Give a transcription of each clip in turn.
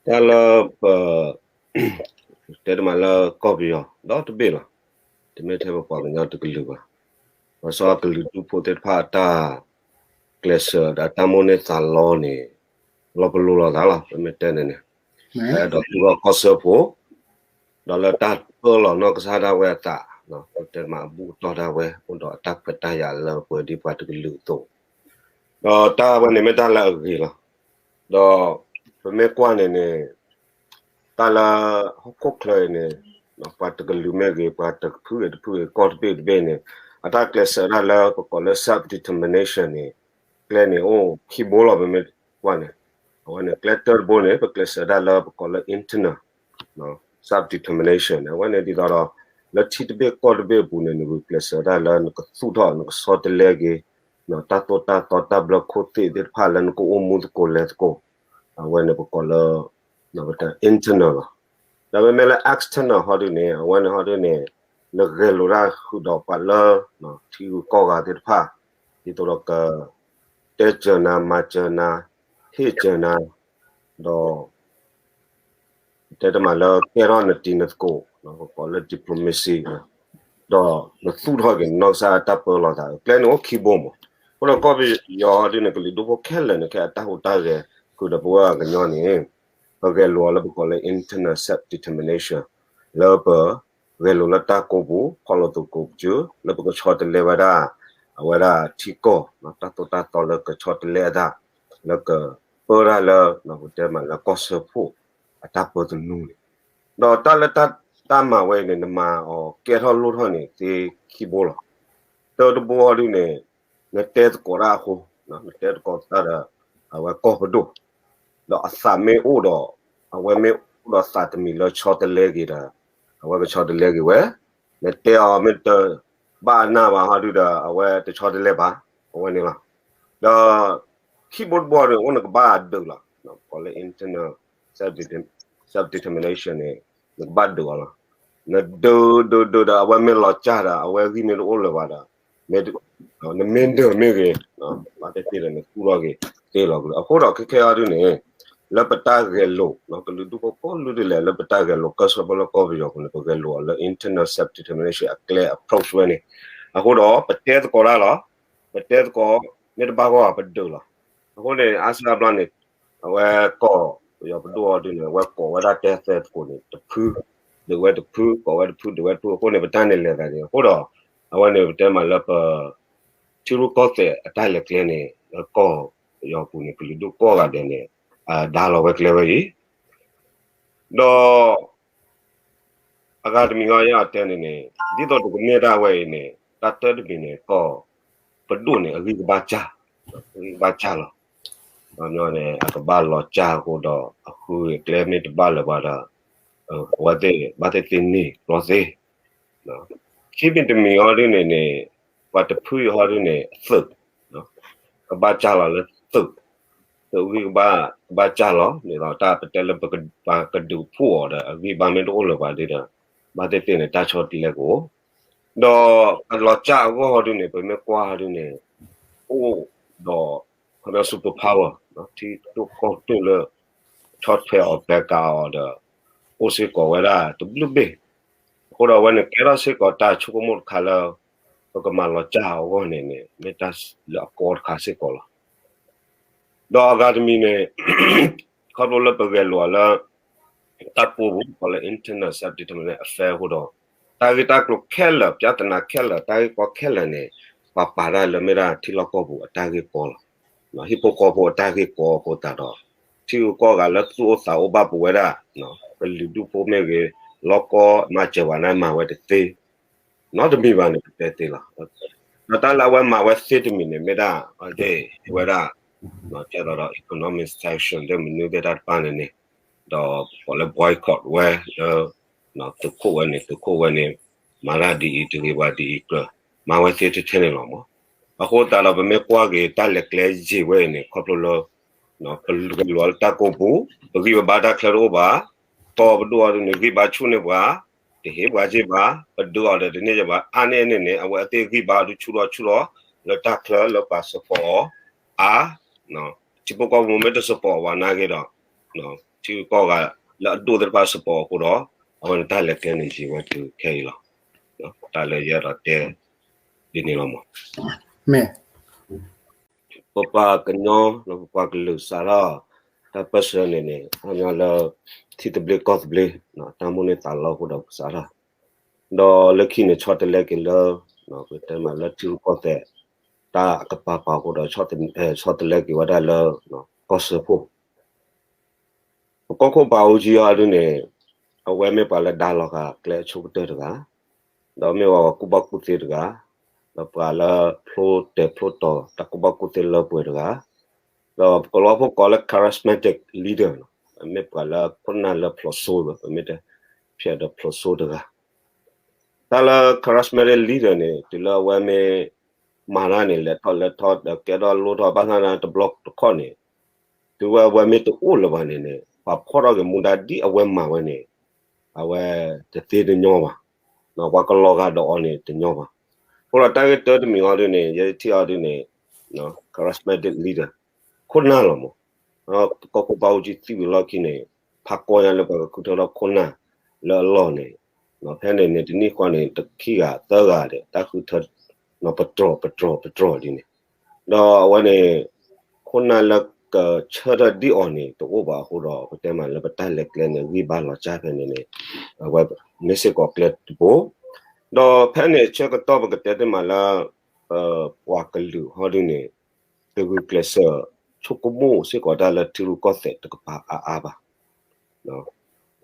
တၢ်လၢပ တဲတမးလၢကီၢ်ပယီၤဒီတဘ့ၣ်လီၤ. တမ့ၢ်ထဲပပှၤကညီတကလုာ်ဘၣ်. ဘၣ်ဆၣ်ကလုာ်ဒူၣ်ဖိသ့ၣ်တဖၣ်အတၢ်ကျဲးစၢးဒီးတၢ်မိၣ်န့ၢ်သးလီန့ၣ် လီၤပလိာ်လိာ်သးလီၤ. ပမ့ၢ်တဲန့ၣ်န့ၣ် အဲၣ်ဒိးသူၣ်ထီၣ်ကီၢ်စၢဖှိၣ် ဒီးလၢတၢ်ပၢလီၤနီၢ်ကစၢ်ဒၣ်ဝဲအသး, တဲတမးအဘူၣ်အတီၢ်ဒၣ်ဝဲ အိၣ်ဒီးအတၢ်ခွဲးတၢ်ယာ်လၢပှဲၤဒ်ပှၤတကလုာ်အသိး ဒီးတၢ်ဝဲန့ၣ်မ့ၢ်တၢ်လၢအဂ့ၤလီၤ. ဒီးပမ့ၢ်ကွၢ်န့ၣ်န့ၣ် တၢ်လၢဟီၣ်ခိၣ်ချၢအံၤန့ၣ် ပှၤတကလုာ်မ့ၢ်ဂ့ၤ ပှၤတဖုဂ့ၤတဖုဂ့ၤ ကီၢ်တဘ့ၣ်တဘ့ၣ်န့ၣ် အတၢ်ကျဲးစၢးဒၣ်လၢပကိးလၢ self determination န့ၣ် ကျဲန့ၣ်အိၣ်ခံဘိလီၤ ပမ့ၢ်ကွၢ်န့ၣ်. အဝဲန့ၣ်ကျဲတၢတဘိန့ၣ် ပကျဲးစၢးဒၣ်လၢပကိးလၢ internal self determination န့ၣ် အဝဲန့ၣ်ဒ်သိးဒီး လၢထံတဘ့ၣ်ကီၢ်တဘ့ၣ်အပူၤန့ၣ် နဂုာ်ကျဲးစၢးဒၣ်လၢနကသူၣ်ထီၣ် နကဆီတလဲက့ၤ တၢ်သိၣ်တၢ်သီတၢ်ဘျၢခိၣ်သ့ၣ်သ့ၣ်တဖၣ်လၢနကအိၣ်မူသကိးလဲၤသကိး အဝဲန့ၣ်ပကိးလၢ internal လီၤ. ဒီးမ့မ့ၢ်လၢ external ဟီဒုန့ၣ် အဝဲန့ၣ်ဟီဒုန့ၣ် နဂဲၤလိာ်တၢ်ဃုာ်ဒီးပှၤလၢ ထံဂုၤကီၢ်ဂၤသ့ၣ်တဖၣ် ဒ်သိးဒီးက တဲစၢၤနၤ မၤစၢၤနၤ ဟ့ၣ်စၢၤနၤ ဒီး တဲတမးလၢကဲထီၣ်နတံၤနသကိး ပကိးလၢ diplomacy ဒီးနသူၣ်ထီၣ်က့ၤနီၢ်ကစၢ်တၢ်ပၢလီၤသး ကျဲန့ၣ်အိၣ်ခံဘိမး. အဃိဒီးကီၢ်ပယီၤဒ်န့ၣ် ကလုာ်ဒူၣ်ဖိခဲလၢာ်န့ၣ် ခဲအတၢ်ဟူးတၢ်ဂဲၤဃုာ်ဒီးပဝဲကညီန့ၣ် ပဂဲၤလိာ်အီၤလၢပကိးလၢ internal self determination လၢပ ဂဲၤလိာ်လၢတၢ်ကိးပူၤ ဖီၣ်လိာ်သကိးပစု လၢပကဆီတလဲဝဲဒၣ် အဝဲဒၣ်ထံကီၢ် တၢ်သိၣ်တၢ်သီလၢကဆီတလဲအသး လၢကပၢတၢ်လၢ ပတဲမးလၢကီၢ်စၢဖှိၣ်အတၢ်ပၢသနူန့ၣ် ဒီးတၢ်လၢတၢ်မၤဝဲအံၤန့ၣ် နမၤအီၤကဲထီၣ်လိၣ်ထီၣ်န့ၣ်သ့ခံဘိလီၤ. တၢတဘိအီၤဒုန့ၣ် နတဲသကိးတၢ်အဃိ နတဲသကိးတၢ်ဒီး အဝဲကီၢ်ပဒိၣ် ဒီးအသးမ့ၢ်အိၣ်ဒီး အဝဲမ့ၢ်အိၣ်ဒီးသးတမံၤလၢဆီတလဲက့ၤဒီး အဝဲကဆီတလဲက့ၤဝဲ နတဲအီၤမ့ၢ်တဘၣ်နၢ်ဘၣ်ဟီဒုဒီး အဝဲတဆီတလဲဘၣ် အဝဲန့ၣ်လီၤ. ဒီး ခံဘိတဘိန့ၣ် အိၣ်နကဘၣ်ဒုးလီၤ ကိးလၢ internal self determination န့ၣ် နကဘၣ်ဒုးအီၤလီၤ. နဒုးဒုးဒုးဒီး အဝဲမ့ၢ်လီၤစၢ်ဒီး အဝဲဂံၢ်မ့ၢ်တအိၣ်လၢၤဘၣ်ဒီး နမ့ၢ်ဒုးမ့ၢ်ဂ့ၤ ဘၣ်သ့ၣ်သ့ၣ်ဒီး နသူၣ်ထီၣ်က့ၤသ့လီၤကလၢၤ အဃိဒီးခဲခဲအံၤဒုန့ၣ် လၢပတၢ်ဂဲၤလိာ် ကလုာ်ဒူၣ်ဖိကိးလုာ်ဒ်လဲၣ် လၢပတၢ်ဂဲၤလိာ်ကီၢ်စၢဖှိၣ်လၢကီၢ်ပယီၤပူၤန့ၣ် ပဂဲၤလိာ်အီၤလၢ internal self determination အကျဲ approach ဝဲန့ၣ် အဃိဒီး ပတဲသကိးတၢ်လီၤ. ပတဲသကိးမ့ၢ်တဘၣ်ဂီၢ် ပဒုးလီၤ. အဃိန့ၣ် အါစုအါဘျီန့ၣ် အဝဲကီၢ်ပယီၤပဒိၣ်အီၤဒုန့ၣ် အဝဲကိးဝဲဒၣ်တဲသကိးန့ၣ် တဖု ဒုးဝဲတဖု ကိးဝဲတဖု ဒုးဝဲတဖု အဃိန့ၣ် ပတၢ်န့ၣ်လဲၤသးန့ၣ် အဃိဒီး အဝဲန့ၣ် ပတဲမးလၢပ ထံရူၢ်ကီၢ်သဲးအတၢ်လဲၤကျဲန့ၣ် လၢကီၢ်ပယီၤပူၤန့ၣ် ကလုာ်ဒူၣ်ကိးဂၤဒဲးန့ၣ် အဒါလီၤဝဲကျဲဝဲအံၤ ဒီး အဂၤတမံၤအံၤယတဲန့ၣ်န့ၣ် ဒ်သိးတကမ့ၢ်ဒၣ်ဝဲအံၤန့ၣ် တၢ်တၢတမံၤန့ၣ် ကီၢ်ပဒိၣ်န့ၣ် အဂံၢ်ကဘၣ်စၢ် အဂံၢ်ကဘၣ်စၢ်လီၤ. န့ၣ် အကဘၣ်လီၤစၢ်အဃိဒီး အဃုကျဲမ့ၢ်တဘၣ်လၢၤဘၣ်ဒီး အဝဲသ့ၣ်ဘၣ်သ့ၣ်သ့ၣ်န့ၣ်ကျီသ့ ခံမံၤတမံၤအီၤဒ်န့ၣ်န့ၣ် ပှၤတဖုအံၤဟီဒ်န့ၣ် သုး ကဘၣ်စၢ်လီၤလၢသုး သုးဂံၢ်ကဘၣ် ကဘၣ်စၢ်လီၤ ဒ်သိးတၢ်ပတဲလၢပကဒုးဖှိၣ်အီၤဒီး အဂံၢ်ဘါမ့ၢ်တအိၣ်လၢၤဘၣ်ဒီး ဘၣ်သ့ၣ်သ့ၣ်န့ၣ် တၢ်ဆီတလဲကအိၣ် ဒီးအလီၤစၢ်အဂီၢ်ဟီဒ်န့ၣ် ပမ့ၢ်ကွၢ်ဟီဒ်န့ၣ် အိၣ်ဒီး ခီပညီ super power ထံဒိၣ်ကီၢ်ဒိၣ်လၢ ဆီၣ်ထွဲအီၤပဲၤကၤအီၤဒီး အိၣ်စ့ၢ်ကီးဝဲဒၣ်တဘျုးဘ့ၣ် အဃိဒီးအဝဲန့ၣ် ကဲထီၣ်စ့ၢ်ကီးတၢ်ဆိကမိၣ်တခါလၢ ပကမၤလီၤစၢ်အဂီၢ်န့ၣ်န့ၣ် မ့ၢ်တၢ်လၢအကီတခါစ့ၢ်ကီးလီၤ. ဒီးအဂၤတမံၤန့ၣ် ခီဖျိလၢပဂဲၤလိာ်အီၤလၢ တၢ်ပူၤပူၤ ပကိးလၢ internal self determination affair အဃိဒီး တၢ်ဂ့ၢ်တၢ်ကျိၤခဲလၢာ် ပြဿနာခဲလၢာ် တၢ်ဂ့ၢ်ကီခဲလၢာ်န့ၣ် ပှၤပာ်တၢ်လၢမ့ၢ်ဒၣ်ထံလီၢ်ကီၢ်ပူၤအတၢ်ဂ့ၢ်ကီလီၤ. ဟံၣ်ဖိဃီဖိအတၢ်ဂ့ၢ်ကီအဃိသတးဒီး ထံဂုၤကီၢ်ဂၤလၢသူၣ်အိၣ်သးအိၣ်ဘၣ်ပဝဲဒၣ် ကလုာ်ဒူၣ်ဖိမ့ၢ်ဂ့ၤ လီၢ်ကီမၤစၢၤဘၣ်န့ၣ် မၤဝဲတသ့ နီတမံၤဘၣ်န့ၣ် ပတဲသ့လီၤ. ဒီးတၢ်လၢအဝဲမၤဝဲသ့တမံၤန့ၣ် မ့ၢ်ဒၣ် အဝဲဒၣ် ကဲသိးဒီး economic sanction ဒီးမနုၤသ့ၣ်တၢ်တဖၣ်န့ၣ်န့ၣ် ဒီးပကိးလၢ boycott ဝဲလၢ သုးခိၣ်ဝဲန့ၣ် သုးခိၣ်ဝဲန့ၣ် မၤတၢ်ဒ်အံၤ တဂ့ၤဘၣ်ဒ်အံၤကြၢး မၤဝဲသ့ထဲထဲန့ၣ်လီၤမး. အဃိသတးဒီး ပမ့ၢ်ကွၢ်က့ၤတၢ်လဲၤကျဲယံာ်ဝဲအံၤန့ၣ် ခီဖျိလၢ ပလူၤက့ၤလိာ်လၢတၢ်ကိးပူၤ ပဂံၢ်ပဘါတၢ်ချၢတအိၣ်ဘၣ် ကီၢ်ပဒိၣ်အီၤဒ်န့ၣ် ဂံၢ်ဘါဆူၣ်န့ၢ်ပှၤ တဟ့ၣ်ပှၤစ့ၢ်ဘၣ် ပဒုးအီၤဒီးတန့ၢ်ယဘၣ် အါန့ၢ်န့ၣ်န့ၣ် အဝဲအသ့ၣ်ဂံၢ်ဘါဒုးဆူၣ်ထီၣ်ဆူၣ်ထီၣ် လၢတၢ်ချၢလၢပှၤ support အီၤ အါ ထံဖိကီၢ်ဖိမ့ၢ်တ support ဝဲနာ်က့ဒီး ထံဂုၤကီၢ်ဂၤလၢအဒိၣ်သ့ၣ်တဖၣ် support အဃိဒီး အဝဲန့ၣ်တၢ်လဲၤကျဲန့ၣ် ယံာ်ဝဲတုၤခဲအံၤလီၤ. တၢ်လၢယအဲၣ်ဒိးတဲဒ်န့ၣ်လီၤမး. ပပှၤကညီ ပပှၤကလုာ်စးထီၣ် တၢ်ပၢၢ်ဆၢန့ၣ်န့ၣ် ခီပညီလၢ ထံသဘျ့ကီၢ်သဘျ့ တၢ်မိၣ်န့ၢ်သးလီအဃိဒီးပစးထီၣ် ဒီးလၢခံန့ၣ် ဆီတလဲက့ၤလၢ ပတဲမးလၢထံရူၢ်ကီၢ်သဲး တၢ်အကပၤပၤအဃိဒီး ဆီတလဲက့ၤဝဲဒၣ်လၢ ကီၢ်စၢဖှိၣ် ပကီၢ်ခိၣ်ဘးအူကၠံအီၤဒ်န့ၣ် အဝဲမ့ၢ်ပှၤလၢဒါလီၤဃာ်ကျဲအဆိကတၢၢ်တဂၤ, ဒီးမ့ၢ်ဝဲပှၤကူၣ်ဘၣ်ကူၣ်သ့တဂၤ, ဒီးပှၤလၢဖျိတဲာ်ဖျိတီၤတၢ်ကူၣ်ဘၣ်ကူၣ်သ့လၢပှဲၤတဂၤ, ဒီးပကလီဖိကိးလၢ charismatic leader မ့ၢ်ပှၤလၢခိၣ်နၢ်လၢဖျိးစိ ပမ့ၢ်တဲ ဖျဲးဒီးဖျိးစိတဂၤ တၢ်လၢ charismatic leader န့ၣ် တုၤလၢအဝဲမ့ၢ်မၤတၢ်န့ၣ် လဲၤထီၣ်လဲၤထီၣ် ကဲထီၣ်လိၣ်ထီၣ်ဘၣ်ဆၣ်န့ၣ် တဘျီတခီၣ်န့ၣ် တုၤဝဲအဝဲမ့ၢ်တအိၣ်လၢၤဘၣ်န့ၣ်န့ၣ် ပှၤဖီၣ်ထီၣ်က့ၤမူဒါဒ်အဝဲမၤဝဲန့ၣ် အဝဲတသ့တညီဘၣ်, ပှၤကလီၤဂာ်ဒီးအီၤန့ၣ်တညီဘၣ်. အဃိဒီးတၢ်ဂ့ၢ်တၢတမံၤအီၤဒ်န့ၣ် ယဲထံၣ်အီၤဒ်န့ၣ် charismatic leader ခိၣ်နၢ်လီၤမး, ကီၢ်ခိၣ်ဘးအူကၠံသံဝံၤလီၢ်ခံန့ၣ် ဖးကီညါလၢပှၤကဃုထၢထီၣ်ခိၣ်နၢ်လၢအလီၢ်န့ၣ်, ဖဲန့ၣ်န့ၣ် တနံၣ်ဃီန့ၣ် တခံဂၤသၢဂၤဒီး တၢ်ဃုထၢ ပတြီၤပတြီၤပတြီၤဒ်န့ၣ်, ဒီးအဝဲန့ၣ် ခိၣ်နၢ်လၢကဆၢထၢၣ်ဒ်အီၤန့ၣ် တအိၣ်ဘၣ်အဃိဒီး ပတဲမးလၢပတၢ်လဲၤကျဲန့ၣ် ဂံၢ်ဘါလီၤကၢ်ဖဲန့ၣ်န့ၣ် အဝဲမ့ၢ်စ့ၢ်ကီးကျဲတဘိ, ဒီးဖဲန့ၣ်ဆၢကတီၢ်ပကတဲတ့ၢ်မးလၢ ပပှၤကလုာ်ဟီဒ်န့ၣ် ကဂုာ်ကျဲးစၢး ဆိကမိၣ်စ့ၢ်ကီးတၢ်လၢထံရူၢ်ကီၢ်သဲးတကပၤအါအါဘၣ်.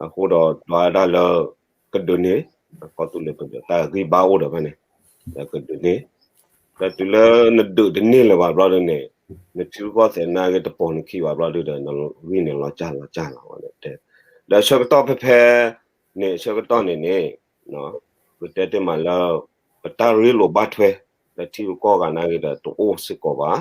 အဃိဒီးဒွးဒၣ်လၢ ကဒုးန့ၢ် ကီၢ်သူလ့ၤပဒုး တၢ်ဂံၢ်ဘါအိၣ်ဒီးဖဲန့ၣ် ကဒုးန့ၢ်, ဒီးတုၤလၢနဒုးတန့ၢ်လၢၤဘၣ်ဘျီဒ်န့ၣ် နထံရူၢ်ကီၢ်သဲးနာ်က့တပိာ်နခံဘၣ်ဘျီဒ်ဒီး နဂံၢ်န့ၣ်လီၤကၢ်လီၤကၢ်လီၤဝဲန့ၣ်တဲ, ဒီးဆၢကတီၢ်ဖဲဖဲန့ၣ် ဆၢကတီၢ်န့ၣ်န့ၣ် ပတဲတ့ၢ်မးလၢ ပတၢ်ရ့လိာ်ဘၣ်ထွဲ လၢထံဂုၤကီၢ်ဂၤနာ်က့ဒီးတအိၣ်စ့ၢ်ကီးဘၣ်,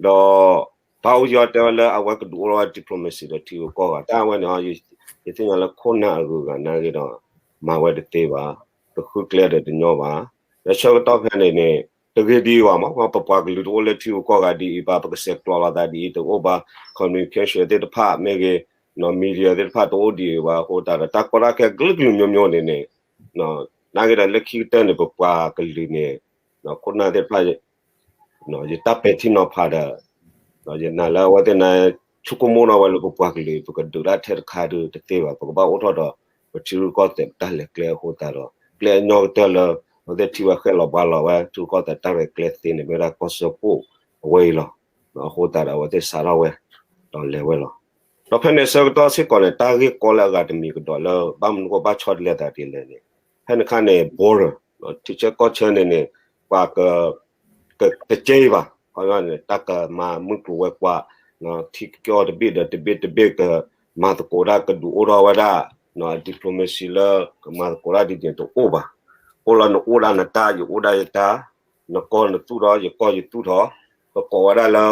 ဒီး ဘၣ်အူကၠံအီၤတဲဝဲလၢအဝဲကဒုးအိၣ်ထီၣ်ဝဲ diplomacy ဒီးထံဂုၤကီၢ်ဂၤ တၢ်အဝဲန့ၣ် ယသ့ၣ်ညါလၢခိၣ်နၢ်အဂုၤအဂၤနာ်က့ဒီး မၤဝဲတသ့ဘၣ်, ကဃုကျဲဒီးတညီဘၣ်, ဒီးဆၢကတီၢ်ဖဲန့ၣ်န့ၣ် တဂ့ၤဒ်အံၤဘၣ်မး ပပှၤကလုာ်တအိၣ်လၢထံဂုၤကီၢ်ဂၤဒ်အံၤဘၣ် ပကဆဲးကျိးလိာ်သးဒ်အံၤ တအိၣ်ဘၣ် communication သ့ၣ်တဖၣ်မ့ၢ်ဂ့ၤ media သ့ၣ်တဖၣ်တအိၣ်ဒ်အံၤဘၣ်အဃိသတးဒီး တၢ်ကီတၢ်ခဲကလုာ်ကလုာ်မျိုးမျိုးန့ၣ်န့ၣ် နာ်က့ဒီးလၢခံကတၢၢ်န့ၣ် ပပှၤကလုာ်န့ၣ် ခိၣ်နၢ်သ့ၣ်တဖၣ် ယတၢ်ပဲာ်ထံနီၤဖးဒီး ယနာ်လၢအဝဲသ့ၣ်န့ၣ် ဆိကမိၣ်ထီၣ်ဝဲလၢပပှၤကလုာ် ပကဒုးတၢ်ထဲတခါဒုးတသ့ဘၣ် ပကဘၣ်အိၣ်ထီၣ်ဒီး ပထံရူၢ်ကီၢ်သဲးပတၢ်လဲၤကျဲအဃိသတးဒီး ကျဲအညီကတၢၢ်လၢ အဝဲသ့ၣ်ထံၣ်ဝဲဃဲၣ်လီၤဘါလီၤဝဲ ထံရူၢ်ကီၢ်သဲးတၢ်ရဲၣ်ကျဲၤသ့န့ၣ် မ့ၢ်ဝဲဒၣ်ကီၢ်စၢဖှိၣ်အဝဲအံၤလီၤ. အဃိသတးဒီး အဝဲသ့ၣ်စးထီၣ်ဝဲ ဒီးလဲၤဝဲလီၤ. ဒီးဖဲန့ၣ်ဆၢကတီၢ်စ့ၢ်ကီးန့ၣ် တၢ်ဂ့ၢ်ကီလၢအဂၤတမံၤကဒီးလၢ ဘၣ်မနုၤဃိဘၣ်ဆီတလဲသးဒ်လဲၣ်န့ၣ် ဖဲန့ၣ်အခါန့ၣ် border ထံဆၢကီၢ်ဆၢန့ၣ်န့ၣ် ပှၤ ကကဲအံၤဘၣ် ခီပညီန့ၣ် တၢ်ကမၤမုၢ်ကျိၤဝဲၤကွာ် ထံကီၢ်တဘ့ၣ်ဒီးတဘ့ၣ်တဘ့ၣ်ကမၤသကိးတၢ်ကဒုးအိၣ်ထီၣ်ဝဲဒၣ် diplomacy လၢကမၤသကိးတၢ်ဒ်န့ၣ်တအိၣ်ဘၣ်. အိၣ်လၢနအိၣ်ဒၣ်နတၢ် ယအိၣ်ဒၣ်ယတၢ် နကီၢ်နသူၣ်ထီၣ် ယကီၢ်ယသူၣ်ထီၣ် ပကိးဝဲဒၣ်လၢ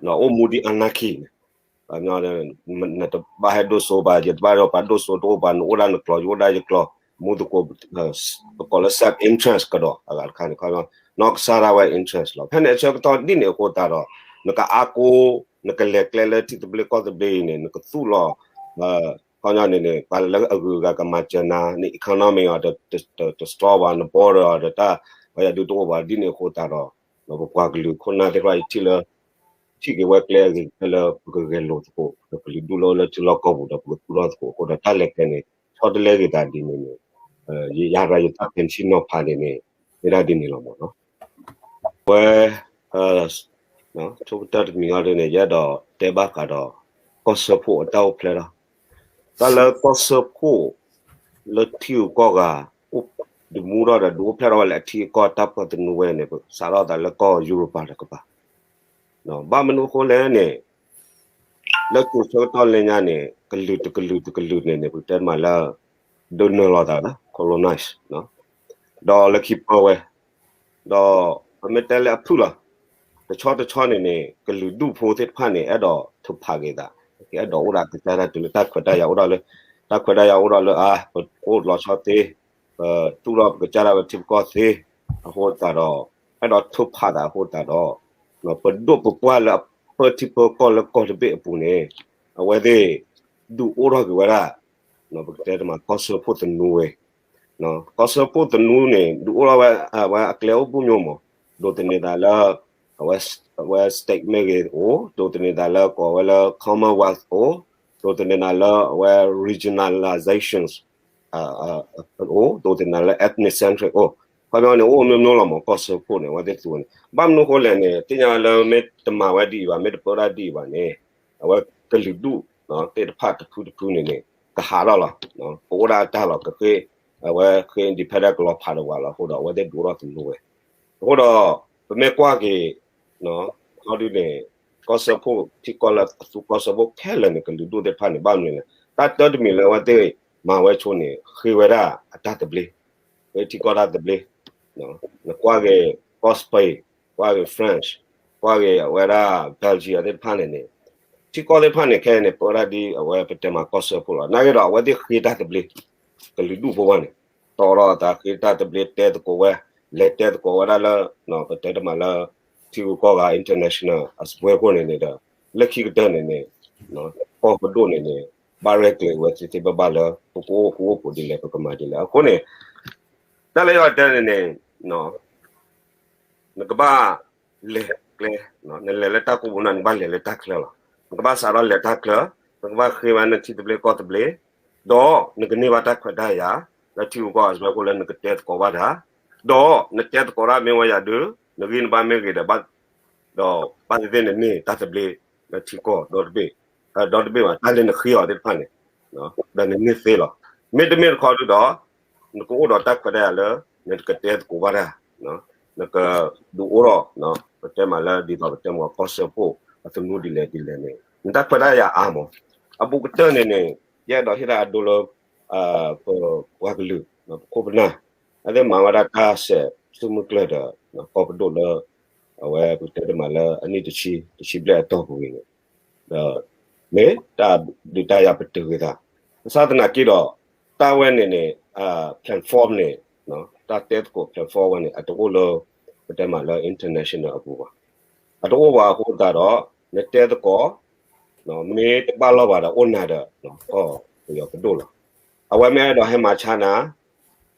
အိၣ်မူဒ် anarchy န့ၣ် နတဘၣ်ဟဲဒိၣ်စိဘၣ် ယတဘၣ်ဒီးပှၤဒိၣ်စိတအိၣ်ဘၣ် နအိၣ်ဒၣ်နကျိၤ ယအိၣ်ဒၣ်ယကျိၤ မူသကိး ပကိးလၢ self interest ကဒီး အဂၤတခါန့ၣ် နီၢ်ကစၢ်ဒၣ်ဝဲ interest လီၤ. ဖဲန့ၣ်အဆၢကတီၢ်ဒ်န့ၣ်အဃိသတးဒီး နကအါကိ နကလဲၤကျဲလၢထံသဘျ့ကီၢ်သဘျ့အံၤန့ၣ် နကသူၣ်လီၤ ခီပညီန့ၣ်န့ၣ် ပှၤလၢအဂုၤအဂၤကမၤစၢၤနၤ န economy အီၤ တ strong ဘၣ် န border အီၤဒီးတၢ် ပှၤယၤဒုးတအိၣ်ဘၣ် ဒ်န့ၣ်အဃိသတးဒီး ပပှၤကလုာ်ခိၣ်နၢ်သ့ၣ်တဖၣ်အံၤထံၣ်လၢ ထံၣ်က့ၤဝဲကျဲအဂ့ၤကတၢၢ်လၢ ပကဂဲၤလိာ်သကိး ပကလုာ်ဒူၣ်လၢလၢထံလီၢ်ကီၢ်ပူၤဒီး ပကသူၣ်ထီၣ်သကိးအဃိဒီး တၢ်လဲၤကျဲန့ၣ် ဆီတလဲဂ့ၤသးဒ်န့ၣ်န့ၣ် ယၤရၤယတၢ်ပဲာ်ထံနီၤဖးန့ၣ်န့ၣ် မ့ၢ်ဒၣ်ဒ်န့ၣ်လီၤမးနီၤ. ဝဲ ဆိကတၢၢ်တမံၤအီၤဒ်န့ၣ် ယအဲၣ်ဒိးတဲဘၣ်ဃးဒီး ကီၢ်စၢဖှိၣ်အတၢ်အိၣ်ဖျဲၣ်လီၤ. တၢ်လၢကီၢ်စၢဖှိၣ် လၢထံဂုၤကီၢ်ဂၤ အိၣ်ဒုးမူထီၣ်ဒီးဒုးအိၣ်ဖျဲၣ်ထီၣ်ဝဲလၢအထံအကီၢ်တၢ်ပၢၢ်သနူဝဲန့ၣ် ပစးထီၣ်သးလၢကီၢ်ယူရပၤတကပၤ ဘၣ်မနုၤအဃိလဲၣ်န့ၣ် လၢကၠိၤဆၢကတီၢ်လၢညါန့ၣ် ကလုာ်တကလုာ်တကလုာ်န့ၣ်န့ၣ် ပကတဲမးလၢ ဒိးနုာ်လီၤသးလၢ colonize ဒီးလၢခံပၢဝဲ ဒီးပမ့ၢ်တဲလၢအဖုၣ်လီၤ. တဆီတဆီန့ၣ်န့ၣ် ကလုာ်ဒူၣ်ဖိသ့ၣ်တဖၣ်န့ၣ် အဲၣ်ဒိးထုးဖးက့ၤသး ကအဲၣ်ဒိးအိၣ်ဒၣ်ကစၢ်တၢ်တုၤလၢတၢ်ခွဲးတၢ်ယာ်အိၣ်ဒီးလၢ တၢ်ခွဲးတၢ်ယာ်အိၣ်ဒီးလၢအါ ပအိၣ်လီၤဆီသ့ ပသူၣ်ထီၣ်ပကစၢ်ဒၣ်ဝဲထံပကီၢ်သ့ အဃိသတးဒီး အဲၣ်ဒိးထုးဖးသးအဃိသတးဒီး ပဒိၣ်ပပှၢ်လၢအပၢထံပၢကီၢ်လၢကီၢ်တဘ့ၣ်အပူၤန့ၣ် အဝဲသ့ၣ် ဒုးအိၣ်ထီၣ်က့ၤဝဲဒၣ် ပကတဲတမး ကီၢ်စၢဖှိၣ်သနူဝဲ ကီၢ်စၢဖှိၣ်သနူန့ၣ် ဒုးအိၣ်ထီၣ်ဝဲ အဝဲအကျဲအိၣ်ဘိၣ်မး, ဒိးသန့ၤသးလၢ အဝဲ state မ့ၢ်ဂ့ၤအိၣ်, ဒိးသန့ၤသးလၢကိးဝဲလၢ Commonwealth အိၣ်, ဒိးသန့ၤသးလၢအဝဲ regionalizations အိၣ်, ဒိးသန့ၤသးလၢ ethnic centric အိၣ်, ခီပညီန့ၣ် အိၣ်မျိုးမျိုးလီၤမး ကီၢ်စၢဖှိၣ်န့ၣ် အဝဲသ့ၣ်သူန့ၣ် ဘၣ်မနုၤအဃိလဲၣ်န့ၣ် သ့ၣ်ညါလၢမ့ၢ်တမၤဝဲဒ်အံၤဘၣ် မ့ၢ်တပၢဒၣ်ဒ်အံၤဘၣ်န့ၣ် အဝဲကလုာ်ဒူၣ်သ့ၣ်တဖၣ်တဖုတဖုန့ၣ်န့ၣ် ကဟးထီၣ်လီၤ, ကအိၣ်ဒၣ်အတၢ်လီၤ ကဃ့ အဝဲဃ့ independent ကလီၤဖးဒီးဝဲလီၤအဃိဒီး အဝဲသ့ၣ်ဒုးအိၣ်ထီၣ်သနူဝဲ, အဃိဒီး ပမ့ၢ်ကွၢ်က့ၤ ခီဒုန့ၣ် ကီၢ်စၢဖှိၣ် ထံကီၢ်လၢအသူကီၢ်စၢဖှိၣ်ခဲလၢာ်န့ၣ် ကလုာ်ဒူၣ်သ့ၣ်တဖၣ်န့ၣ် ဘၣ်မနုၤလဲၣ် တၢ်တၢတမံၤလၢအဝဲသ့ၣ်မၤဝဲဆိန့ၣ် ဃ့ဝဲဒၣ်အတၢ်သဘျ့, ဃ့ထံကီၢ်တၢ်သဘျ့, နကွၢ်က့ၤ ကီၢ် Spain, ကွၢ်က့ၤ French, ကွၢ်က့ၤအဝဲဒၣ် Belgium သ့ၣ်တဖၣ်န့ၣ်န့ၣ် ထံကီၢ်သ့ၣ်တဖၣ်န့ၣ် ခဲအံၤန့ၣ် ပၢဒၣ်ဒ်အဝဲပတဲမးကီၢ်စၢဖှိၣ်လီၤ. နာ်က့ဒီး အဝဲသ့ၣ်ဃ့တၢ်သဘျ့ ကလုာ်ဒူၣ်ဖိဘၣ်န့ၣ် တီၢ်ထီၣ်အသးဃ့တၢ်သဘျ့ တဲသကိးဝဲ, လဲၤတဲသကိးဝဲဒၣ်လၢ ပတဲတမးလၢ ထံဂုၤကီၢ်ဂၤ international အစပွဲခိၣ်န့ၣ်န့ၣ်ဒီး လၢခံကတၢၢ်န့ၣ်န့ၣ် ကီၢ်ပဒိၣ်န့ၣ်န့ၣ် ဘၣ်ရဲၣ်ကျဲၤဝဲသ့သ့ဘၣ်ဘၣ်လၢ ပကအိၣ်ကအိၣ်ဖှိၣ်ဒ်လဲၣ် ပကမၤဒ်လဲၣ်. အဃိန့ၣ် တၢ်လၢယတဲန့ၣ်န့ၣ် နကဘၣ်လဲၤကျဲ, နလဲၤလၢတၢ်ကိးပူၤန့ၣ် နကဘၣ်လဲၤလၢတၢ်ချၢလီၤ. နကဘၣ်စးထီၣ်လဲၤတၢ်ချၢ, နကဘၣ်ဃ့ဝဲနထံသဘျ့ကီၢ်သဘျ့, ဒီးနကန့ၢ်ဘၣ်တၢ်ခွဲးတၢ်ယာ် လၢထံဂုၤကီၢ်ဂၤစပွဲခိၣ်လၢနကတဲသကိးဘၣ်တၢ်, ဒီးနတဲသကိးတၢ်မ့ၢ်ဝဲယၤဒုး နဂံၢ်နဘါမ့ၢ်ဂ့ၤဒီး ဒီးဘၣ်သ့ၣ်သ့ၣ်နန့ၢ်တၢ်သဘျ့ လၢထံကီၢ်ဒီတဘ့ၣ်, ဒီတဘ့ၣ်ဘၣ် တၢ်လၢနဃ့အီၤသ့ၣ်တဖၣ်န့ၣ် ဒီးနန့ၢ်သ့လီၤ. မ့တမ့ၢ်တခီဒုးဒီး နကအိၣ်ဒီးတၢ်ခွဲးတၢ်ယာ်လၢ နကတဲသကိးဘၣ်တၢ်, နကဒုးအိၣ်ထီၣ် ပတဲမးလၢဒ်သိးပတဲမးကီၢ်စၢဖှိၣ်အသနူဒ်လဲၣ်ဒ်လဲၣ်န့ၣ် နတၢ်ခွဲးတၢ်ယာ်အါမး. အဘူးကတၢၢ်န့ၣ်န့ၣ် ယအဲၣ်ဒိးဟ့ၣ်တၢ်အဒိလၢ ပပှၤကလုာ် ပခိၣ်ပနၢ် အသ့ၣ်မၤဝဲဒၣ်တၢ်ဆဲးဆူၣ်မုၢ်ကျၢၢ်ဒီး ကီၢ်ပဒိၣ်လၢ အဝဲပတဲတမးလၢအနံၣ်တဆံ တဆံဘျဲၣ်အတီၢ်ပူၤအံၤန့ၣ် ဒီး မ့ၢ်တၢ်ဒုးတၢ်ယၤပတုာ်ဂ့ၤသး, ဘၣ်ဆၣ်သနာ်က့ဒီး တၢ်ဝဲန့ၣ်န့ၣ် platform န့ၣ် တၢ်တဲသကိး platform ဝဲန့ၣ် အတအိၣ်လၢ ပတဲမးလၢ international အပူၤဘၣ်. အတအိၣ်ဘၣ်အဃိသတးဒီး နတဲသကိး မ့ၢ်တဘၣ်လီၢ်ဘၣ်ဒီး အိၣ်နၤဒီး ကီၢ်ပယီၤပဒိၣ်လီၤ. အဝဲမ့ၢ်အဲၣ်ဒိးဟဲမၤဆါနၤ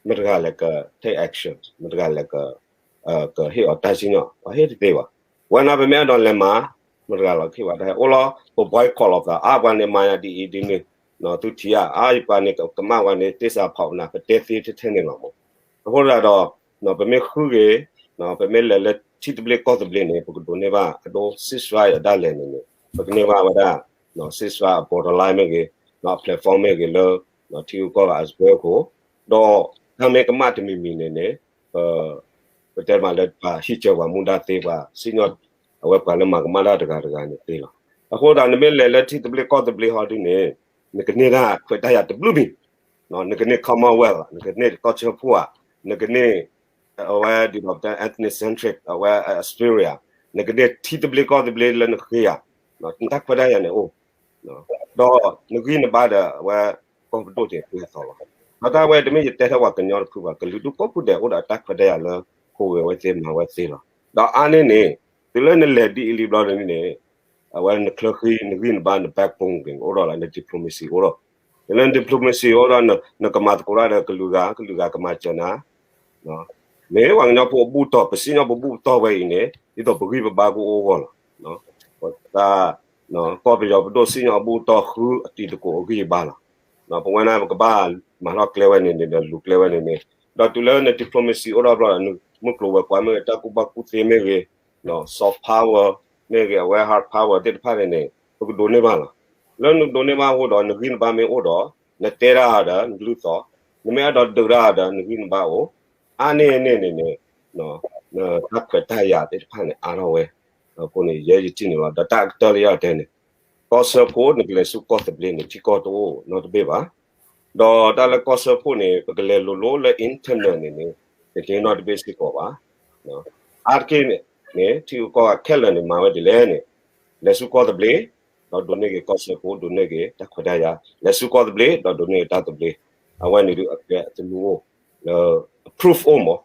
မတၤတဂၤလဲၣ်က take action, မတၤတဂၤလဲၣ်က ကဟ့ၣ်အီၤတၢ်စံၣ်ညီၣ်, ပှၤဟ့ၣ်တသ့ဘၣ်. ဝဲန့ၣ်ပမ့ၢ်အဲၣ်ဒိးလဲၤမၤ မတၤတဂၤလီၤကဟ့ၣ်ဝဲတၢ်ဟဲအိၣ်လီၤ. ပ boycott လီၤသး အါပှၤန့ၣ်မၤယၤဒ်အံၤဒ်န့ၣ်, သုထံၣ်ဧါ, အါပှၤန့ၣ်ကမၣ်ဝဲန့ၣ် သ့ၣ်စးဖီးနၤ ပတဲသ့ထဲထဲန့ၣ်လီၤမး. အဃိသတးဒီး ပမ့ၢ်ဃုဂ့ၤ ပမ့ၢ်လဲၤလၢထံသဘျ့ကီၢ်သဘျ့န့ၣ် ပကဒိးန့ၢ်ဘၣ်အဒိ ceasefire ဒၣ်လဲာ်န့ၣ်န့ၣ် ပကန့ၢ်ဘၣ်ဝဲဒၣ် ceasefire အ borderline မ့ၢ်ဂ့ၤ အ platform မ့ၢ်ဂ့ၤလၢ ထံဂုၤကီၢ်ဂၤအစပွဲခိၣ်, ဒီးတၢ်မ့ၢ်ကမၣ်တမံၤမံၤန့ၣ်န့ၣ် ပ ပတဲမးလၢပှၤဟံၣ်စၢၤပှၤမူဒါသ့ ပှၤစံၣ်ညီၣ် အဝဲပှၤလၢမၤကမၣ်တၢ်တဂၤတဂၤန့ၣ်သ့လီၤ. အဃိသတး နမ့ၢ်လဲၤလၢထံသဘျ့ကီၢ်သဘျ့ဟီဒုန့ၣ် နကန့ၢ်တၢ်ခွဲးတၢ်ယာ်တဘျုးမံၤ, နကန့ၢ် Commonwealth နကန့ၢ်ကီၢ်စၢဖှိၣ်ဧါ, နကန့ၢ် အဝဲဒ်သိးပတဲ ethnic centric အဝဲ Australia, နကန့ၢ်ထံသဘျ့ကီၢ်သဘျ့လၢနဃ့ဧါ, နတၢ်ခွဲးတၢ်ယာ်န့ၣ်အိၣ် ဒီးနဂံၢ်နဘါဒီးအဝဲကီၢ်ပဒိၣ်န့ၣ်ပှဲၤအသီလီၤ. ဒီးတၢ်ဝဲတမ့ၢ်ယတဲထဲပှၤကညီတဖုဘၣ်, ကလုာ်ဒူၣ်ကိးဖုဒဲးအိၣ်ဒီးအတၢ်ခွဲးတၢ်ယာ်လၢ ဟူးဂဲၤဝဲသ့မၤဝဲသ့လီၤ. ဒီးအါန့ၢ်န့ၣ် တုၤလၢနလဲၤဒ်အံၤလံဘျီန့ၣ် အဝဲနချၢဃံ နဂံၢ်နဘါ န backbone အိၣ်ဒီးလၢန diplomacy အိၣ်ဒီး, တုၤလၢန diplomacy အိၣ်ဒီး နကမၤသကိးတၢ်ဒီးကလုာ်ဂၤ ကလုာ်ဂၤကမၤစၢၤနၤ မ့ၢ်ပှၤကညီဖိအဘူၣ်တီၢ် ပစံၣ်ညီၣ်ပဘူၣ်တီၢ်ဝဲအံၤန့ၣ် ဒ်သိးပဂံၢ်ပဘါကအိၣ်အဂီၢ်လီၤ. တၢ် ကီၢ်ပယီၤပဒိၣ်စံၣ်ညီၣ်အဘူၣ်တီၢ်ဃုအတံၤသကိးအဂံၢ်အဘါလီၤ. ပဝဲန့ၣ်ပကဘၣ်မၤထီၣ်ကျဲဝဲန့ၣ်န့ၣ်ဒီးလူၤကျဲဝဲန့ၣ်န့ၣ် ဒီးတုၤလၢန diplomacy အိၣ်ဒီးဘျီဒီး နမုၢ်ကျိၤဝဲၤကွာ်မ့ၢ်ဂ့ၤ တၢ်ကူၣ်ဘၣ်ကူၣ်သ့မ့ၢ်ဂ့ၤ soft power မ့ၢ်ဂ့ၤ အဝဲ hard power သ့ၣ်တဖၣ်န့ၣ်န့ၣ် ပကဒိးန့ၢ်ဘၣ်လီၤ. လၢနဒိးန့ၢ်ဘၣ်အဃိဒီး နဂံၢ်နဘါမ့ၢ်အိၣ်ဒီး နတဲတၢ်ဒီးနလုၢ်သီၣ်, နမ့ၢ်အဲၣ်ဒိးဒုးတၢ်ဒီးနဂံၢ်နဘါအိၣ်, အါန့ၢ်န့ၣ်န့ၣ်န့ၣ် နတၢ်ခွဲးတၢ်ယာ်သ့ၣ်တဖၣ်န့ၣ်အါထီၣ်ဝဲ. အဃိန့ၣ် ယဲယထံၣ်န့ၣ်လီၤ. ဒီးတၢ်ကတၢၢ်လၢယတဲန့ၣ် ကီၢ်စၢဖှိၣ်နကလဲၤဆူကီၢ်သဘျ့န့ၣ် ထံကီၢ်တအိၣ်နီတဘ့ၣ်ဘၣ်. ဒီးတၢ်လၢကီၢ်စၢဖှိၣ်န့ၣ် ပကလဲၤလိၤလိၤလၢ internal န့ၣ်န့ၣ် တကဲနီတဘ့ၣ်စ့ၢ်ကီးဘၣ်. အါတက့ၢ်န့ၣ် ထံဂုၤကီၢ်ဂၤခဲလၢာ်န့ၣ် မၤဝဲဒ်လဲၣ်န့ၣ် လဲၤဆူကီၢ်သဘျ့ ဒီးဒိးန့ၢ်က့ၤကီၢ်စၢဖှိၣ် ဒိးန့ၢ်က့ၤတၢ်ခွဲးတၢ်ယာ်, လဲၤဆူကီၢ်သဘျ့ ဒီးဒိးန့ၢ်က့ၤတၢ်သဘျ့, အဝဲန့ၣ်ဒုးအကျဲအသနူအိၣ် လၢ proof အိၣ်မး,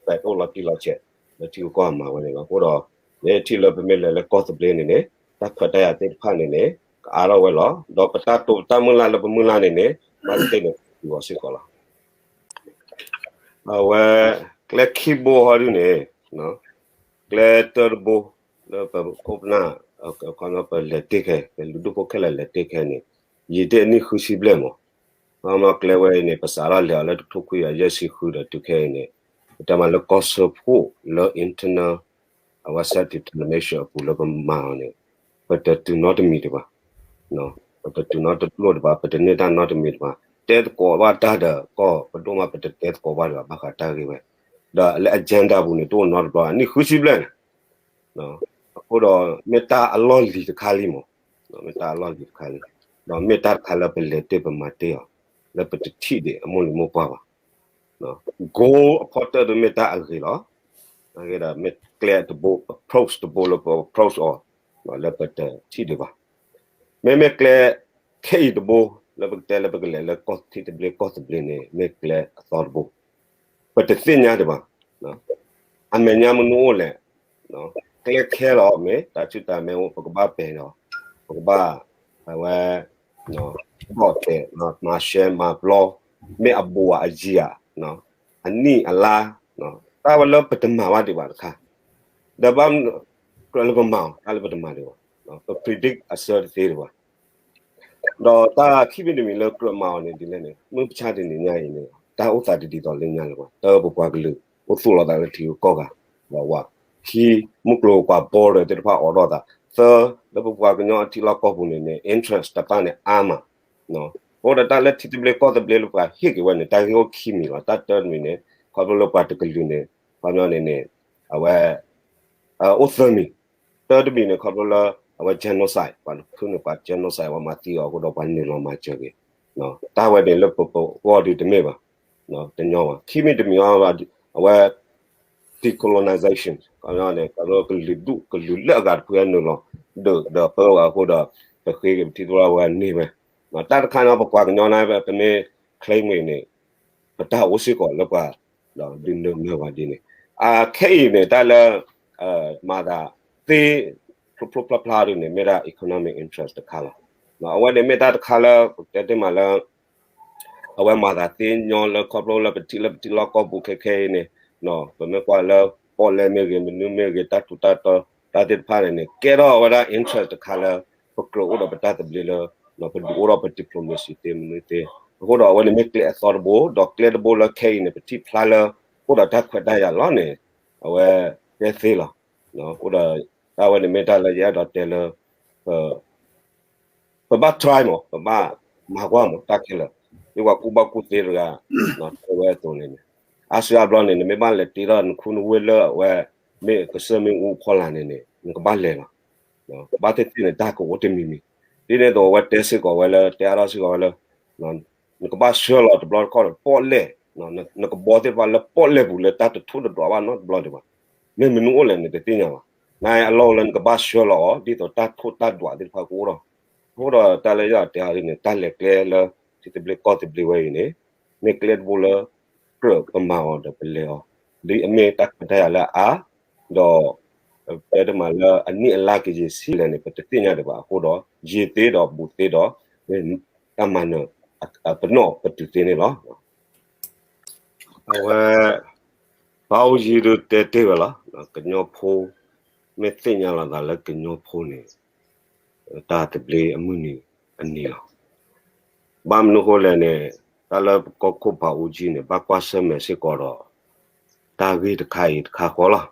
ဖဲအိၣ်လီၤတံၢ်လီၤဆဲး လၢထံဂုၤကီၢ်ဂၤမၤဝဲန့ၣ်လီၤ. အဃိဒီး ယထံၣ်လၢပမ့ၢ်လဲၤလၢကီၢ်သဘျ့န့ၣ်န့ၣ် တၢ်ခွဲးတၢ်ယာ်သ့ၣ်တဖၣ်န့ၣ်န့ၣ် ကအါထီၣ်ဝဲလီၤ. ဒီးပတၢ်တိာ်ပတၢ်မုၢ်လၢ်လၢပမုၢ်လၢ်န့ၣ်န့ၣ် ဘၣ်သ့ၣ်သ့ၣ်န့ၣ် ပစ့ၢ်ကီးလီၤ. အဝဲ ကျဲခံဘိဟီဒုန့ၣ် ကျဲတၢတဘိ လၢပခိၣ်ပနၢ် ပလဲၤတ့ၢ်ခဲ ပလူၤဒိၣ်ဖိခဲလၢာ်လဲၤတ့ၢ်ခဲန့ၣ် ယံာ်တ့ၢ်အနံၣ်ဃုဆံဘျဲၣ်မး. မ့ၢ်ကျဲဝဲအံၤန့ၣ် ပစးထီၣ်လဲၤအီၤလၢတကထိခွံကယၤယဲၢ်ဆံဃုဒီးတုၤခဲအံၤန့ၣ် ပတဲမးလၢကီၢ်စၢဖှိၣ်လၢ internal အဝဲ self determination အပူၤလၢပမၤအီၤန့ၣ် ပတတုၤနီတမံၤဒံးဘၣ်. ပတတုၤနီတလိၣ်ဒံးဘၣ်, ပတန့ၢ်တၢ်နီတမံၤဒံးဘၣ်. တဲသကိးဘၣ်တၢ်ဒီးကီၢ်ပဒိၣ်မး ပတတဲသကိးဘၣ်ဒံးဘၣ် ဘၣ်ဃးတၢ်ဂ့ၢ်ဝဲ. ဒီးလၢ agenda ပူၤန့ၣ် တအိၣ်နီတဘျီ အနံၣ်ဃုဆံဘျဲၣ်န့ၣ် အဃိဒီး မ့ၢ်တၢ်အလီၢ်လံၤတခါလံမး, မ့ၢ်တၢ်အလီၢ်လံၤတခါလံ, ဒီးမ့ၢ်တၢ်တခါလၢပလဲၤတ့ၢ်ပမၤတ့ၢ်အီၤ လၢပတထံၣ်ဒံးအမိၢ်လံၤမိၢ်ပှၢ်ဘၣ်. goal အဖီတၢၢ်ဒုးမ့ၢ်တၢ်အဂ့ၤလီၤ. အဂ့ၢ်ဒီး မ့ၢ်ကျဲတဘိ approach တဘိလၢပ approach အီၤ လၢပတထံၣ်ဒံးဘၣ်. မ့မ့ၢ်ကျဲခဲအံၤတဘိ လၢပကတဲလၢပကလဲၤလၢကီၢ်ထံသဘျ့ကီၢ်သဘျ့န့ၣ် မ့ၢ်ကျဲအသီတဘိ ပတသ့ၣ်ညါဒံးဘၣ်. အမဲာ်ညါမနုၤအိၣ်လဲၣ်, ကျဲခဲလီၤမ့ၢ် တၢ်ဆူၣ်တၢ်မဲအိၣ် ပကဘၣ်ပဲာ်ဒီး ပကဘၣ် အဝဲ ဘီၣ်တဲာ် မၤရှဲမၤပျီ မ့ၢ်အဘူးဧါအယံၤဧါ အနံၣ်အလါ တၢ်ဝဲလၢပတမၤဘၣ်ဒံးဘၣ်တခါ, ဒီးဘၣ်ကြၢးလၢပမၤအီၤ တၢ်လၢပတမၤဒံးဘၣ်, ပ predict အဆၢတသ့ဒံးဘၣ်. ဒီးတၢ်ခံမံၤတမံၤလၢကြၢးမၤအီၤန့ၣ်ဒ်လဲၣ်န့ၣ် မုၢ်ပဆါတနံၤညါအံၤန့ၣ် တၢ်အိၣ်သးတဒ်သိးလၢညါလၢၤဘၣ်, တၢ်ပပှၤကလုာ်အိၣ်သူၣ်လီၤသးလၢထံဂုၤကီၢ်ဂၤ ဒီးဝး ခံ မုၢ်ကျိၤဝဲၤကွာ် border သ့ၣ်တဖၣ်အိးထီၣ်သး, သၢ လၢပပှၤကညီအထံလီၢ်ကီၢ်ပူၤန့ၣ်န့ၣ် interest တဖၣ်န့ၣ်အါမး, အဃိဒီးတၢ်လၢထံသဘျ့ကီၢ်သဘျ့လၢပှၤဟ့ၣ်က့ၤဝဲန့ၣ် တၢ်ဂ့ၢ်အိၣ်ခံမံၤလီၤ. တၢ်တၢတမံၤန့ၣ် ခီဖျိလၢပှၤတကလုာ်န့ၣ် ခီပညီန့ၣ်န့ၣ် အဝဲ အိၣ်သၢမံၤ, တၢတမံၤန့ၣ် ခီဖျိလၢ အဝဲ genocide ပှၤတဖုန့ၣ် ပှၤ genocide ပှၤမၤသံအီၤအဃိဒီး ပှၤနုာ်လီၤမၤစၢၤက့ၤ, တၢ်ဝဲန့ၣ်လၢပဂီၢ်ဒုးတမ့ၢ်ဘၣ်, တညီဘၣ်. ခံမံၤတမံၤအံၤ အဝဲ decolonization န့ၣ် ကလုာ်ဒူၣ်ကလုာ်လၢအဂၤတဖုနုာ်လီၤ ဒုးဒီးပၢဝဲအဃိဒီး ပဃ့က့ၤပထံသဘျ့ဝဲန့ၢ်ဝဲ, တၢ်တခါန့ၣ် ပပှၤကညီန့ၣ် ပမ့ၢ် claim န့ၣ် ပတၢ်အိၣ်စ့ၢ်ကီးလၢပှၤ ဒီးဒုးနုာ်မၤဝဲဒ်န့ၣ်, အခဲအံၤန့ၣ် တၢ်လၢ မၤသးသ့ ဖျိဖျိဖျါဖျါဒ်န့ၣ် မ့ၢ်ဒၣ် economic interest တခါလီၤ. အဝဲန့ၣ်မ့ၢ်တၢ်တခါလၢ ပတဲတ့ၢ်မးလၢ အဝဲမၤသးသ့ညီလၢခီဖျိလၢပထံၣ်လၢပထံလီၢ်ကီၢ်ပူၤခဲခဲအံၤန့ၣ်, ပမ့ၢ်ကွၢ်လၢ ပီၣ်လဲၣ်မ့ၢ်ဂ့ၤ မနုၤမ့ၢ်ဂ့ၤ တၢ်ထူးတၢ်တီၤ တၢ်သ့ၣ်တဖၣ်န့ၣ်န့ၣ် ကဲထီၣ်ဝဲဒၣ် interest တခါလၢ ပကြၢးအိၣ်ဒီးပတၢ်သဘျ့လၢ ပဒုးအိၣ်ဒီးပ diplomacy သ့မနုၤသ့, အဃိဒီးအဝဲန့ၣ်မ့ၢ်ကျဲအသီတဘိ ဒီးကျဲတဘိလၢခဲအံၤန့ၣ် ပထံၣ်ဖျါလၢ အိၣ်ဒီးတၢ်ခွဲးတၢ်ယာ်လီၤန့ၣ် အဝဲတဲသ့လီၤ. အဃိဒီး တၢ်ဝဲန့ၣ်မ့ၢ်တၢ်လၢယအဲၣ်ဒိးတဲလၢ ပဘၣ် try မး ပဘၣ်မၤကွၢ်မး တၢ်ခဲလၢာ်, ဒ်ပှၤကူၣ်ဘၣ်ကူၣ်သ့တဂၤ တဲဝဲအသိးန့ၣ်န့ၣ်, အါစုအါဘျီန့ၣ် နမ့ၢ်ဘၣ်လဲၤတ့ထီၣ်နခူနဝ့ၢ်လၢအဝဲ မ့ၢ်ကစၢၢ်မ့ၣ်အူအဖီလာ်န့ၣ်န့ၣ် နကဘၣ်လဲၤလီၤ. ဘၣ်သ့ၣ်သ့ၣ်န့ၣ် တၢ်ကအိၣ်တမံၤမံၤ, ဒ်န့ၣ်အသိးအဝဲတဲစ့ၢ်ကီးဝဲလၢ တဲအါထီၣ်စ့ၢ်ကီးဝဲလၢ နကဘၣ်ဆှၢလီၤတဘျီတခီၣ်ဒီးပီၣ်လဲၣ်, နကဘီသ့ၣ်တဖၣ်လၢပီၣ်လဲၣ်ပူၤလၢတၢ်တထိၣ်တဒွးဘၣ်နီတဘျီဒံးဘၣ်. မ့ၢ်မနုၤအိၣ်လဲၣ်န့ၣ် တသ့ၣ်ညါဘၣ်. နအလီၢ်လၢနကဘၣ်ဆှၢလီၤအီၤ ဒ်သိးတၢ်ထိၣ်တၢ်ဒွးသ့ၣ်တဖၣ်ကအိၣ်ထီၣ်, အဃိဒီးတၢ်လၢယအဲၣ်ဒိးတဲအီၤဒ်န့ၣ် တၢ်လဲၤကျဲလၢ ထံသဘျ့ကီၢ်သဘျ့ဝဲအံၤန့ၣ် မ့ၢ်ကျဲတဘိလၢ ကြၢးပမၤအီၤဒီးပလဲၤအီၤ, ဒ်အမ့ၢ်တၢ်ခွဲးတၢ်ယာ်လၢအါ, ဒီး ပတဲတမးလၢအနံၣ်အလါကယံာ်ဆံးလဲၣ်န့ၣ် ပတသ့ၣ်ညါဒံးဘၣ်အဃိဒီး ယံာ်သ့ဒီးဘူးသ့ဒီး တၢ်မၤနၢၤ ပနီၣ်ပတုာ်သ့န့ၣ်လီၤ. အဝဲ ပၢ်အိၣ်ယံၤဒုးတဲတ့ၢ်ဝဲလီၤ. ကညီဖိ မ့ၢ်သ့ၣ်ညါလီၤသးလၢကညီဖိန့ၣ် တၢ်သဘျ့အမုၢ်နံၤအနံၤလီၤ. ဘၣ်မနုၤဃိလဲၣ်န့ၣ် တၢ်လၢပကီၢ်ခိၣ်ပၢ်အိၣ်ယံၤန့ၣ် ဘၣ်ကွၢ်ဆၢၣ်မဲာ်စ့ၢ်ကီးဒီး တၢ်ဂ့ၢ်တခါအံၤတခါဃီလီၤ.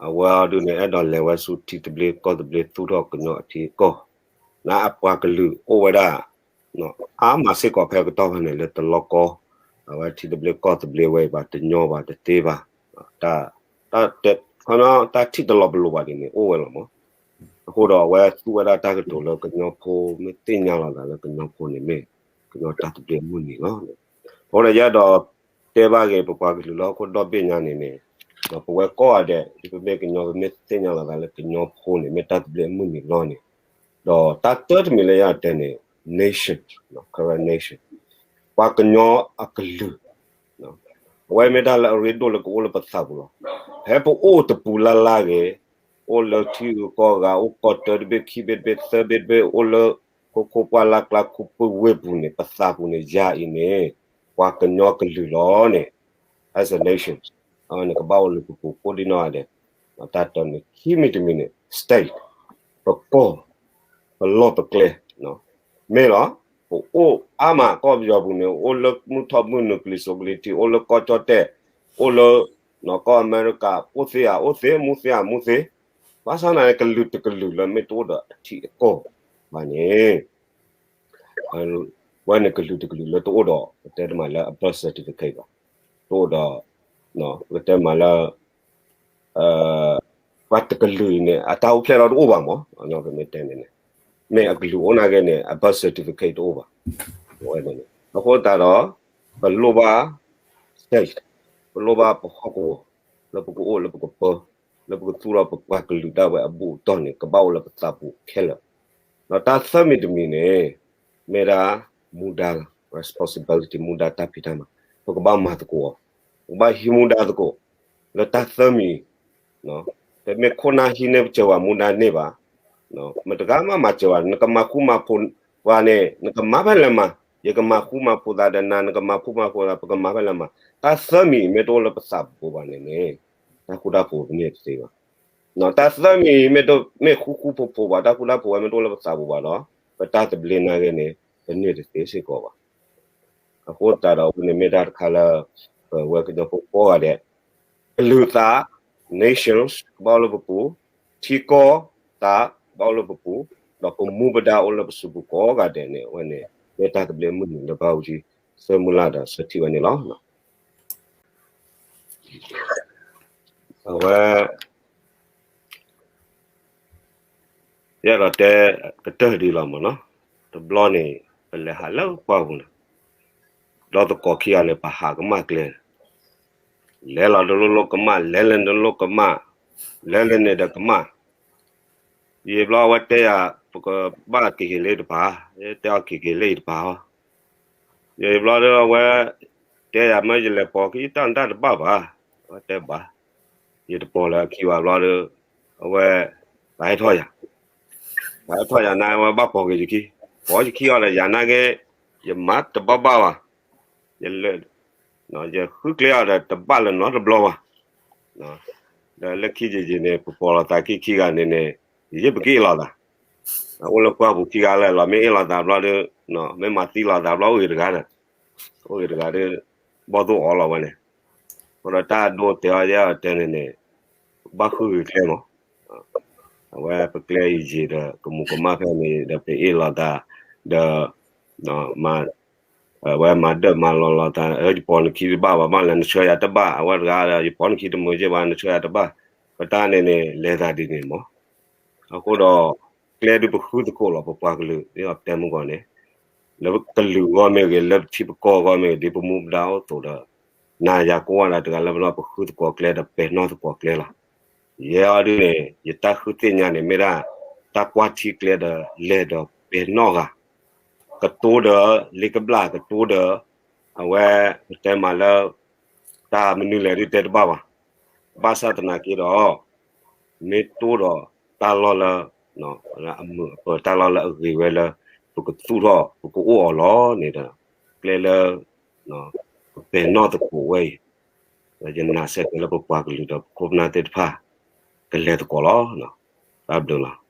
အဝဲအီၤဒုးန့ၣ် အဲၣ်ဒိးလဲၤဝဲဆူထံသဘျ့ကီၢ်သဘျ့သူၣ်ထီၣ်ကညီအထံအကီၢ်, နအပှၤကလုာ်အိၣ်ဝဲဒၣ် အါမးစ့ၢ်ကီးဖဲကတီၢ်ဖဲန့ၣ် လၢတလီၢ်ကီ အဝဲထံသဘျ့ကီၢ်သဘျ့ဝဲအံၤဘၣ် တညီဘၣ်တသ့ဘၣ်, တၢ် တၢ်ထံၣ်တလီၤပလိာ်ဘၣ်ဒ်န့ၣ် အိၣ်ဝဲလီၤမး. အဃိဒီးအဝဲသူဝဲဒၣ်တၢ်ကတိၤလၢကညီဖိ မ့ၢ်သ့ၣ်ညါလီၤသးလၢကညီဖိန့ၣ်မ့ၢ် ကညီတၢ်သဘျ့အမုၢ်နံၤလီၤ. အဃိဒီးယအဲၣ်ဒိးတဲဘၣ်ဂ့ၤ ပပှၤကလုာ်လၢဟီၣ်ခိၣ်ဒီဘ့ၣ်ညါန့ၣ်န့ၣ် ပဝဲကိးဂၤဒဲး ဒ်ပမ့ၢ်ကညီ ပမ့ၢ်သ့ၣ်ညါလီၤသးလၢကညီဖိန့ၣ် မ့ၢ်တၢ်သဘျ့အမုၢ်နံၤလီၤန့ၣ်, ဒီးတၢ်တၢတမံၤလၢယအဲၣ်ဒိးတဲန့ၣ် nation, Karen nation ပှၤကညီအကလုာ် အဝဲမ့ၢ်တၢ်လၢအရ့ဒိၣ်လၢကအိၣ်လၢပသးပူၤလီၤ. ဖဲပအိၣ်တပူၤလၢ်လၢ်ဂ့ၤ, အိၣ်လၢထံဂုၤကီၢ်ဂၤ, အိၣ်ကီၢ်တၢတဘ့ၣ်ခံဘ့ၣ်တဘ့ၣ်သၢဘ့ၣ်တဘ့ၣ်, အိၣ်လၢ ခိခိၣ်ပှၢ်လၢ်ကျါ ခူပူၤဝ့ၢ်ပူၤန့ၣ် ပသးပူၤန့ၣ် ယၤအံၤန့ၣ် ပှၤကညီကလုာ်လီၤန့ၣ် as a nation နကဘၣ်အိၣ်လၢပပူၤကိးဒံနီၢ်ဂၤဒဲး, တၢ်တၢ်န့ၣ် ခံမံၤတမံၤန့ၣ် state ပကီၢ် ပလီၢ်ပကျဲ မ့ၢ်လီၤ. ပအိၣ်အါမး ကီၢ်ပယီၤပူၤန့ၣ် အိၣ်လၢမုၢ်ထီၣ်မုၢ်နုာ် ကလံၤစိးကလံၤထံး အိၣ်လၢကီၢ်ကၠီၣ်တဲၣ် အိၣ်လၢ ကီၢ်အမဲရကၤ အိၣ်သ့ဧါ အိၣ်သ့ မူသ့ဧါ မူသ့, ဘၣ်ဆၣ်သနာ်က့ ကလုာ်တကလုာ်လၢမ့ၢ်တအိၣ်ဒီးအထံအကီၢ်ဘၣ်န့ၣ် ဝဲန့ၣ်ကလုာ်တကလုာ်လၢတအိၣ်ဒီး ပတဲတမးလၢအ birth certificate ဘၣ်, တအိၣ်ဒီး ပကတဲမးလၢ ပှၤတကလုာ်အံၤန့ၣ် အတၢ်အိၣ်ဖျဲၣ်ထီၣ်တအိၣ်ဘၣ်မး, ပမ့ၢ်တဲန့ၣ်န့ၣ် မ့ၢ်အကလုာ်အိၣ်နာ်က့န့ၣ် အ birth certificate တအိၣ်ဘၣ်. အဃိသတးဒီး ပလိၣ်ဘၣ် state, ပလိၣ်ဘၣ်ပဟီၣ်ကဝီၤ လၢပကအိၣ်လၢပကပၢ လၢပကသူၣ်ထီၣ်ပပှၤကလုာ်ဒၣ်ဝဲအဘူၣ်အတီၢ်န့ၣ် ကဘၣ်အိၣ်လၢပသးပူၤခဲလၢာ်. ဒီးတၢ်သၢမံၤတမံၤန့ၣ် မ့ၢ်ဒၣ်မူဒါလီၤ, responsibility မူဒါတၢ်ဖံးတၢ်မၤ, ပကဘၣ်မၤသကိးအီၤ, ပကဘၣ်ဟံးမူဒါသကိး လၢတၢ်သၢမံၤ တမ့ၢ်ခိၣ်နၢ်ဟံးန့ၢ်ပစၢၤဝဲမူဒါန့ၣ်ဘၣ်, မတၤတဂၤမးမၤစၢၤဝဲ, နကမၤဃူမၤဖိးပှၤန့ၣ် နကမၤဖဲလဲၣ်မး, ယကမၤဃူမၤဖိးသးဒီးနၤ နကမၤဃူမၤဖိးသး ပကမၤဖဲလဲၣ်မး, တၢ်သၢမံၤမ့ၢ်တအိၣ်လၢပသးပူၤဘၣ်န့ၣ်န့ၣ် တၢ်ဃူတၢ်ဖိးပန့ၢ်တသ့ဘၣ်. တၢ်သၢမံၤမ့ၢ်တမ့ၢ်ဃူဃူဖိးဖိးဘၣ်, တၢ်ဃူတၢ်ဖိးဝဲမ့ၢ်တအိၣ်လၢပသးပူၤဘၣ်ဒီး ပတၢ်သဘျ့နာ်က့န့ၣ် ပန့ၢ်တသ့စ့ၢ်ကီးဘၣ်. အဃိသတးဒီး အဝဲန့ၣ်မ့ၢ်တၢ်တခါလၢ ပဝဲကညီဖိကိးဂၤဒဲး ကလုာ်သး nations ကဘၣ်အိၣ်လၢပပူၤ, ထံကီၢ်သး ဘၣ်အိၣ်လၢပပူၤ, ဒီးပမူပဒါအိၣ်လၢပစုပူၤကိးဂၤဒဲးန့ၣ် အဝဲန့ၣ် မ့ၢ်တၢ်သဘျ့မုၢ်နံၤလၢပၢ်အူကၠံ ဆၢမုၢ်လၢ်ဒီးဆၢထံၣ်ဝဲန့ၣ်လီၤ. အဝဲ ယအဲၣ်ဒိးတဲ ကတၢၢ်ဒ်လီၤမးနီၤ, တဘျီန့ၣ် ပလဲၤဟးလၢပှၢ်ပူၤန့ၣ် ဒီးသကိးခံဂၤန့ၣ် ပဟးကမၣ်ကျဲန့ၣ် လဲၤလီၤတလိၣ်လိၣ်ကမၣ်, လဲၤလၢတလိၣ်ကမၣ်, လဲၤလၢန့ၣ်ဒီးကမၣ်, ယံာ်ဘျီအဝဲတဲယၤ ပကဘၣ်က့ၤက့ၤလၢတပၤ, တဲအီၤက့ၤက့ၤလၢအံၤတပၤဟီ, ယံာ်ဘျီဒီးအဝဲ တဲယၤမ့ၢ်ယလဲၤပိာ်ခံတၢ်နတၢ်တဘၣ်ဘၣ်, အဝဲတဲဘၣ်, ယတပိာ်လၢအခံဘၣ်ဘျီဒီး အဝဲ ပဟဲထီၣ်ယၤ ပဟဲထီၣ်ယၤန့ၣ် အဝဲဘၣ်ပိာ်က့ၤယခံ, ပိာ်ယခံအီၤဒီးယၤနာ်က့ ယမၤတဘၣ်ဘၣ်ဘၣ်, ယလဲၤ ယဃုကျဲအီၤဒီးတဘၣ်လၢနီတဘျီဘၣ်, ဒီးလၢခံယံာ်ယံာ်န့ၣ် ပပိာ်လိာ်သးခံခံဂၤန့ၣ်န့ၣ် ယယ့ၢ်ပကအ့ၣ်လိာ်သး, အိၣ်လၢပှၢ်ပူၤခံဂၤလၢာ်လီၤ မ့ၢ်အ့ၣ်လိာ်သးဘျီဒီး မ့ၢ်မၤသံလိာ်သးဘျီအိၣ်ဂ့ၤတဂၤဒီး အိၣ်ဂ့ၤတဂၤဒီး ဘီၣ်သိၣ်အီလီၤဝဲန့ၣ်, အဃိဒီးတၢ်ဒိတဲအီၤယဲအီၤတဲန့ၣ်န့ၣ် ဘၣ်ဃုဂ့ၤကျဲမး အဝဲပကျဲယံာ်ယံာ်ဒီး ကမူးကမၣ်ဖဲန့ၣ်ဒီး ပအ့ၣ်လိာ်သး ဒီး မၤ အဝဲမၤဒၢၣ်မၤလီၤလိာ်သး ယပိာ်နခံတဘၣ်ဘၣ် ဘၣ်လဲၣ်နဆှၢယၤတဘၣ် အဝဲတဂၤဒီး ယပိာ်နခံတမုာ်ယဲၢ်ဘၣ် နဆှၢယၤတဘၣ်, ပတၢ်န့ၣ်န့ၣ် လဲၤသးဒ်န့ၣ်မး, အဃိဒီး ကျဲဒုးပဃုသကိးလီၤ ပပှၤကလုာ် ဒ်အတဲမုၢ်ဂီၢ်န့ၣ် လၢပကလုာ်ဂီၢ်မ့ၢ်ဂ့ၤ လၢပထံပကီၢ်ဂီၢ်မ့ၢ်ဂ့ၤ ဒ်ပမူပဒါအိၣ်သိးဒီး နၤယၤကိးဂၤဒဲးတဂၤလၢ်လၢ် ပဃုသကိးကျဲဒီးပဲာ်နီၣ်သကိးကျဲလီၤ. ယဲအီၤဒ်န့ၣ် ယတၢ်ဃုသ့ၣ်ညါန့ၣ် မ့ၢ်ဒၣ် တၢ်ကွၢ်ထံကျဲဒီးလဲၤဒီးပဲာ်နီၣ်ဂၤ ကတိၤဒီးလ့ကဘျၣ် ကတိၤဒီး အဝဲ ပတဲမးလၢ တၢ်မနုၤလဲၣ်ဒ်တဲတဘၣ်ဘၣ်. ဘၣ်ဆၣ်သနာ်က့ဒီး မ့ၢ်တိၢ်ဒီးတၢ်လီၢ်လၢ အမုာ်အပၢၤ တၢ်လီၢ်လၢအဂ့ၤဝဲလၢ ပကသူၣ်ထီၣ် ပကအိၣ်အီၤလီၤန့ၣ်ဒီး ကျဲလၢ ပပဲာ်နီၣ်သကိးဝဲအံၤ ယနာ်စ့ၢ်ကီးလၢပပှၤကလုာ်ဒီးပခိၣ်ပနၢ်သ့ၣ်တဖၣ် ကလဲၤသကိးလီၤ. တၢ်ဘျုးလီၤ.